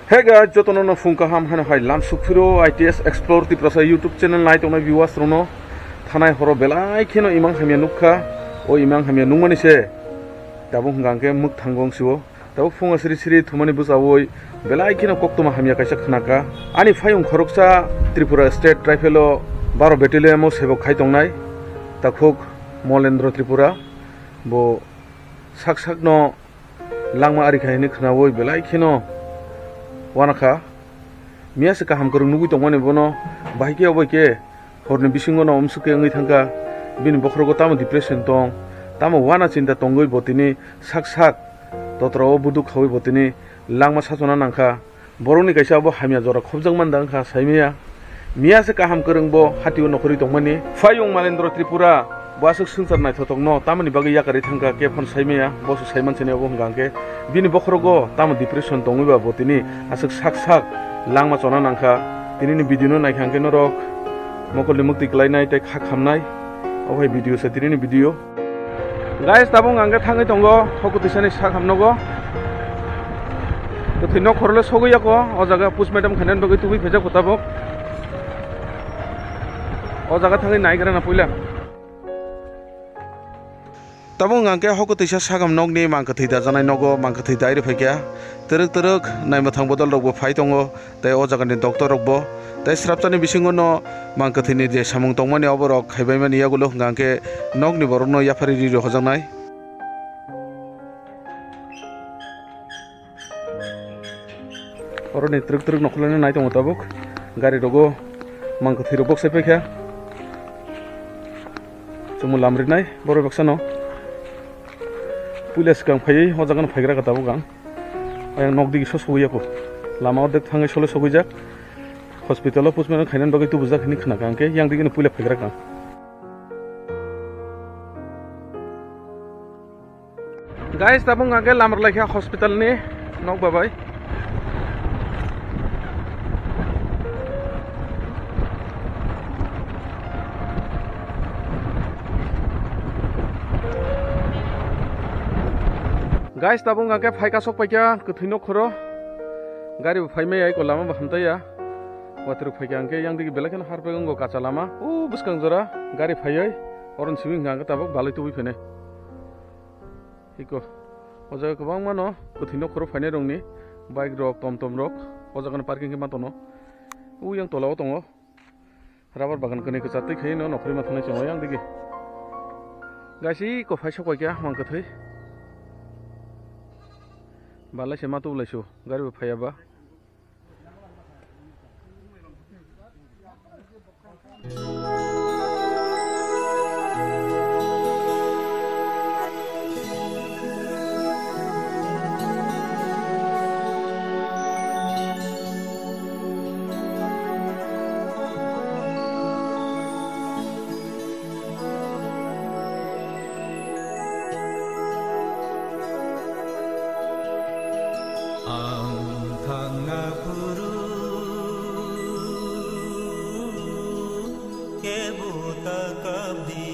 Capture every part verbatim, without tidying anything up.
Hey guys, jotono no phung kaham hano hai lam sukphiro I T S Explore Tiprasa YouTube channel nai tongnai viewers rono thanai horo belai kheno imang hamya nukha. O imang hamya nungmani se tabuk hwnkha hwnkhe mwk thango wng sio. Tabuk phungo siri siri thumani bwsawoi belai kheno koktwma hamya kaisa khnakha. Ani phayung khoroksa Tripura State Rifle o baro Battalion o sebok khai tongnai takhuk Molendra Tripura. Bo sak sakno langma ari khai hwnwi khnaui belai kheno uanakha. Miya se kaham kwrwng nugui tongmani bono, bahai khe obo khe horni bisingo no umsuk khe wngwi thangkha. Bini bokhorogo tamo depression tong, tamo uana chinta tongwi bo tini sak sak totra o buduk khaui bo tini langma sachona nangkha. Borokni kaisa abo hamya jora khobjakmani da wngkha saimaya. Miya se kaham kwrwng bo hatio nokhorwi tongmani. Phayung Malendra Tripura bo aswk swngchar naithotokno tamoni bagwi yakarwi thangkha khe phano saimaya. Bo se saimansani abo hwnkha hwnkhe bini bokhorogo tamo depression tongwi ba bo tini aswk sak sak langma chona nangkha. Tinini video no naikha hwnkhe norok mokolni muktwi kwlainai tei kha khamnai. Obo hai video se tinini video. Guys, tabuk ang khe thangwi tongo, hoko twisani sak hamnogo. Kwthwi nok khorole sogwi yako, o jaga postmortem khainani bagwi tubui phaijak bo tabuk. O jaga thangwi naigra na puila. Tabuk ang khe hoko twisa sak hamnokni mang kwthwi dajanai nogo, mang kwthwi dai rw phaikha. Twrwk twrwk naimwthang bodol rokbo phai tongo. Tei o jagani doctor rokbo tei srapchani bisingo no mang kwthwini je samung tongmani oborok khaibaimani yagulo hwnkha hwnkhe nokni borokno yaphari ri rw hojaknai. Oroni twrwk twrwk nokhorlaino nai tongo tabuk. Gari rogo mang kwthwi rok boksai paikha. Chwngno lam rinai borok baksano. Puila swkang phaiwi o jagano phaigra kha tabuk ang. Ayang nok digi so sogwi yako. Lama ordek thangwi solo sogwijak. Hospital o postmortem khainani bagwi tubujak hinwi khna kha, hwnkhe yang digi no puila phaigra kha. Guys, tabuk ang khe lamar laikha hospital ni nok babai. Guys, tabuk ang khe phaika sok paikha kwthwi nok khoro. Gari bo phaimaya eko lama bo hamtaiya. Watrwk phaikha ang khe yang digi belai kheno harpek wngo kacha lama. O bwskang jora gari phaiwi oron simi hwnkha ang khe tabuk balai tubui phainai. Eko o jaga kwbangma no kwthwi nok khoro phainai rokni bike rok, tom tom rok o jaga no parking khe ma tono. O yang tola o tongo. Rubber bagan kwnwi kwchar twi khaiwi no nokhorwi ma thangnai chwng yang digi. Gaisi kophai sok paikha mang kwthwi. Balai se ma tubulai su gari bo phaiya ba. Ang thangna phuru kebo ta kabdi.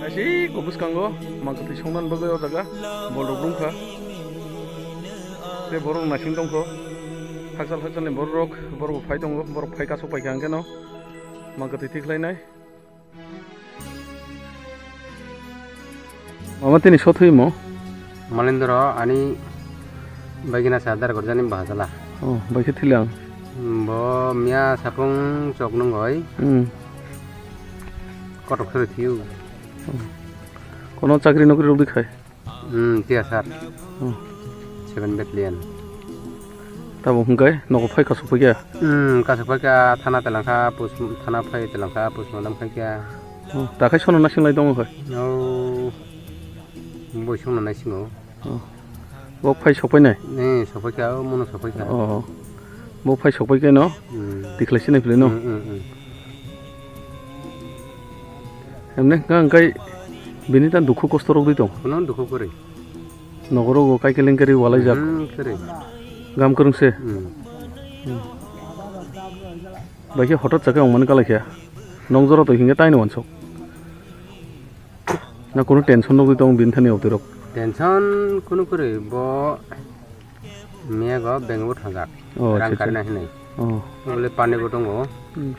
Kaisi kobus kango mang kwthwi songnan bagwi o jaga bol rok rung kha. Tei borok naising tongkho. Hakchal hakchal ni borok rok borok bo phai tongo, borok phai kasuk paikha hwnkhe no mang kwthwi thik khlainai. Mama tini sothwi mo? Malendro ani bagina sa dar gorjani bahasala. Oh, bai khe thili ang. Bo miya sapung chok nung hoi. Hmm. Kotok sori thiu. Hmm. Kono chakri nokri rok dikhai? Hmm, tiya sir. Hmm. Seven battalion. Tabo hwnkhe nogo phai kasuk phai khe? Hmm, kasuk phai khe thana telangkha, pus-, thana phai telangkha, postmortem khai khe. Oh, takhai sono nasing lai tongo khai? Oh, boi songno naisingo. Oh. Bo phai sokpai nai? Eh, sokpai kha, o mono sokpai kha. Oh. Bo phai sokpai khe no? Hmm. Tikhlai sinai philai no? Hmm, hmm, hmm. Emne hwnkha hwnkhe bini ta dukhu kosto rok di tong? Kono dukhu kwrwi. Nogoro go kai keleng kari walaijak. Hmm, kwrwi. Gam kwrwng se? Hmm. Hmm. Bai khe hotot chakhe ongmani kalai khe. Nong jora to hingke taino wansok. Na kunu tension nugwi tong bini thani autorok? Tension kunu kwrwi, bo miyago bank o thangjak. Oh, rang acha, acha. Karina hinwi. Oh. Bole pani bo tongo. Hmm.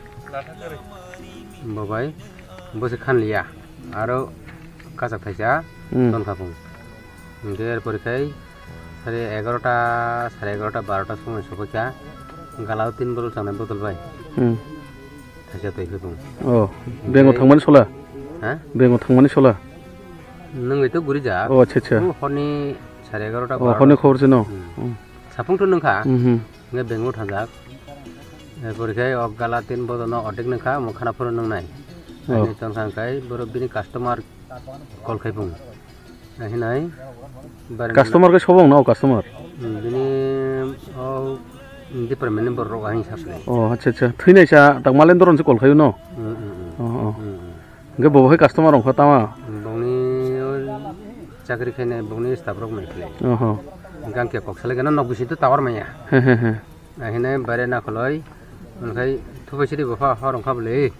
Bo bai bo se khanliya. Aro kachak thaisa, hmm, tonkha phung. Hinkhe er pore khai sare egarota, sare egarota, barota somoi sophaikha, galao tin botol chanai botol bai. Hmm. Thaisa twi phung. Oh, bank o thangmani sola? Ha? Bank o thangmani sola? Nwngwi to guri jak. Oh, acha, acha. O horni sare egarota, oh, barota. Horni khobor se no? Hmm. Hmm. Saphung to nwngkha. Hmm, hmm. Hingke bank o thajak. Er pore khe o gala tin bodono ordek nangkha, omo khana phuru nangnai. Oh. Ani tongkha hingkai borok bini customer call khai phung. Ahinai bar- Customer khe sobong na o customer? Hmm, bini o department ni borok rok ahin saplai. Oh, acha, acha. Thwinai sa tak Malendron se call khayo no? Hmm, hmm, hmm. Oh, oh. Hmm, hmm. Hingke bo hai customer rok kho tama? Bongni o chakri khainai bongni staff rok mai khlai. Oho. Hingke ang khe kok salai gana nok bisingo tower maya. He, he, he. Ahine bare na kholoi, hingke thupai sidi bopha hor wngkha bwle.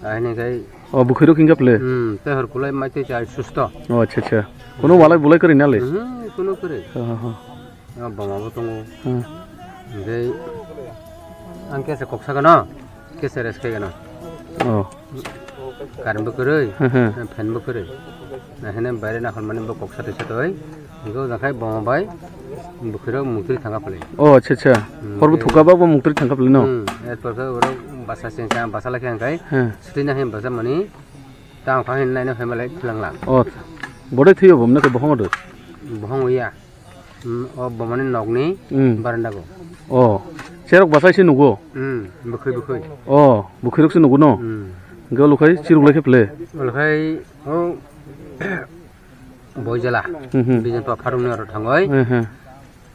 Ahine khe. O, bwkhwi rok hingkha bwle? Hmm, tei hor kulai mai tei chai susto. O, acha, acha. Kono walai bulai kwrwi na le? Hmm, kono kwrwi. Oho. O boma bo tongo. Hmm. Hingke ang kesa kok sagano, kesa rest khaigano. Oh. Current bo kwrwi, hmm, hmm, fan bo kwrwi. Nahene baire na hormani bo kok satwi satwi. Hingke o jakhai boma bai bwkhwirok muktwi thangkha phalwi. Oh, acha, acha. Hmm, hor bo thukha ba bo muktwi thangkha phalwi no? Hmm, er pore oro basa chengkha, basa lai khe hingkai. Hmm. Swtwi na hin basa mani, tang kha hin naino hemale thwlanglang. Oh, bodai thwiyo bo, mwnakhe bohongo do? Bohongo ya. Hmm, o bomani nokni, hmm, baranda go. Oh, cherok bwsai se nugo? Hmm, bwkhwi, bwkhwi. Oh, bwkhwirok se nugo no? Hmm. Hingke olo khai chiruk lai khe phle? Olo khai o boijala. Hmm, hmm. Bijan pa pharungni oro thangoi. Hmm, hmm.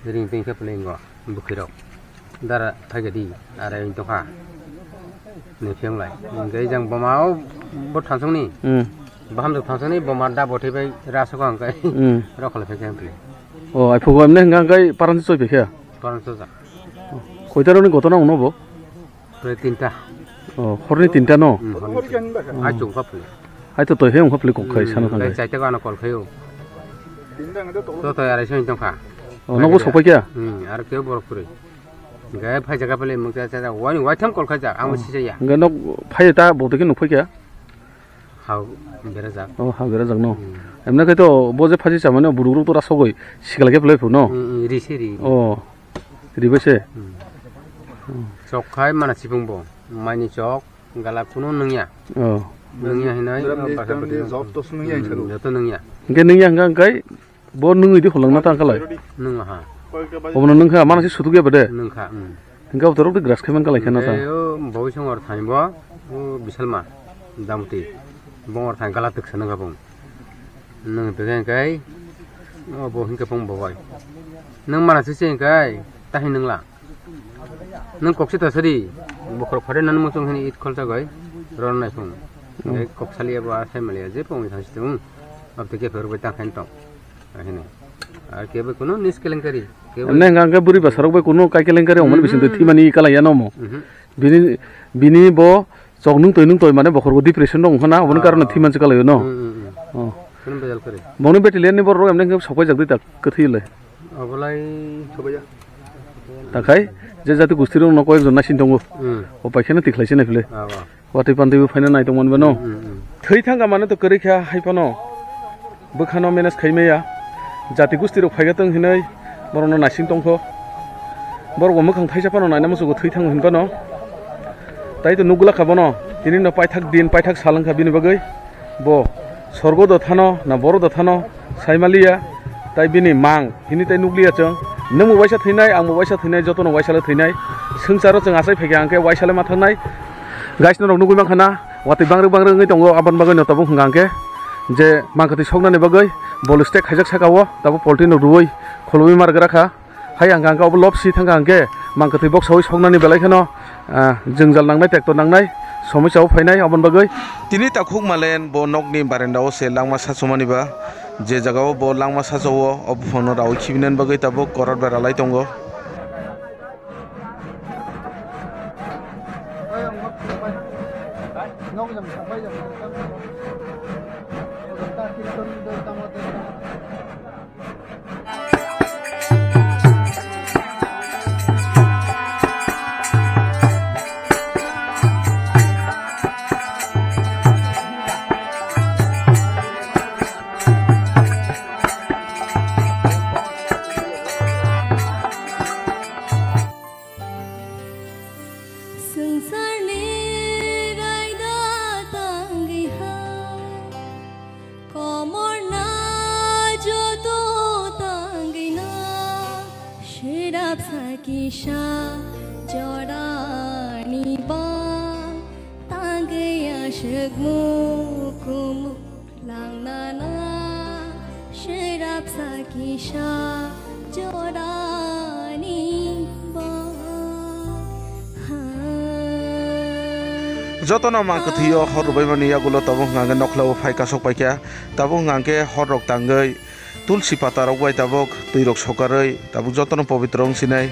Ring ping khe phle ingo bwkhwirok. Dara phaikha di, arai wng tongkha. Ni phiyong lai. Hingke jang boma o bo thangsongni. Hmm. Bo hamjwk thangsongni boma da bo thwi bai rasukha hingke. Hmm. Rok kholai phaikha hingke. O, ai phugo emne hingka hingke paran se choi phaikha? Paran se chojak. Koita rokni gotona wngno bo? Prai tinta. O, horni tinta no? Hmm, horni tinta. Hmm. Ai chungkha phle. Hai to toihe wngkha phle kok khai sana thangkai. Hmm, chaita gana call khaio. To to arai soi tongkha. O, nogo sopai kya? Hmm, ar khe borok kwrwi. Hingke phai jaga pele mukta cha cha wani waitham call khaijak, ang bo sijaya. Hingke nok phai ta bo tike nuk phai kya? Hao berajak. O, hao berajak no. Hmm. Emne khe to bo je phaji chamani buduk rok to rasogoi sikla khe pele phu no. Hmm, hmm, ri se ri. O, ri bai se. Hmm. Chok khai mana sipung bo, maini chok. Gala kunu nungya. Oh. Nungya hinoi, bram oh, ni, basa bram ni bwtwi job to nungya, hmm, hinsa joto nungya. Hingke nungya hingka hingkai bo nungwi di holong na tang kalai. Nung ha. Obono nungkha, mana si sutuk ya bade. Nungkha, hmm. Hingke oborok di grass khaiman kalai khena ta. Hingke o boi song or thani bo, o bisalma, damti. Bong or thani gala twksa nungkha bong. Nung tege hingkai, o bo hingke bong bo bai. Nung mana si se hingkai, tahi nungla. Nung kok se ta sari, bokhorok phare nani muchung hini it khol chagoi, ron nai phung. Hmm. Ngai kok saliya bo asai maliya, je pung thang situng, abte ke phero bai tang khain tong. Ahini. Ar ke bai kuno nis kelenkari, ke bai. Emne hingka hingke buri basarok bai kuno kai kelenkari, oman bising twi, mhm, thimani kalai ya nomo. Mhm. Bini, bini bo chok nung toi nung toi mane bokhorok depression rok wngkha na, oboni karone, ah, thwi mansi kalai no. Hmm, hmm, hmm. Oh. Kuno bejal kwrwi. Bongni battalion ni borok emne hingke sopai jak di tak kwthwi le. Obolai sopai jak. Takhai je jati gusti rok no koyek jon naising tongo. Hmm. O paikhe no tikhlai se nai phile. Ah, ah. Watwi pantwi bo phaina nai tongmani bano. Hmm, hmm, hmm. Thwi thangka mane to kwrwi kha hai phano. Bwkhano manage khai maya. Jati gusti rok phaiga tong hinwi borokno naising tongkho. Borok bo mwkhang thaisa phano naina muchungo thwi thango hinphano. Tai to nukgwlak kha bono. Tini no paithak din, paithak sal wngkha bini bagwi. Bo sorgo dothano na boro dothano saimaliya. Tai bini mang hini tai nukliya chwng. Nwngbo waisa thwinai, angbo waisa thwinai, jotono waisale thwinai. Swngcharo chwng achai phaikha hwnkhe waisale ma thangnai. Guys, norok nugwi mankha na, watwi bangrwk bangrwk wngwi tongo, aboni bagwino tabuk hwnkha hwnkhe je mangkwtwi soknani bagwi bol stek khaijak saka o, tabuk poltwi no rwui khulumwi mar gra kha. Hai hwnkha hwnkhe obo lobsi thangkha hwnkhe mangkwtwi boksaui soknani belai kheno, ah, jwngjal nangnai, tekto nangnai, somosya o phainai, aboni bagwi. Tini takhuk malen bo nokni barenda o se langma sachomani ba, je jaga o bo langma sacho o, o buphang no raui khibinani bagwi tabuk korat bai ralai tongo. Swngcharni raida tangwi ha, komorna joto tangwi no, sirap sa kisa jorani ba tangwi aswk mukumu. Langnana sirap sa kisa jorani bwkha. Jotono mang kwthwio hor rwbaimani yagulo tabuk hwnkhe nokhlao phai kasok paikha. Tabuk hwnkhe horrok tangwi tulsi patarok bai tabuk twirok sokarwi tabuk jotono pobitro wngsinai.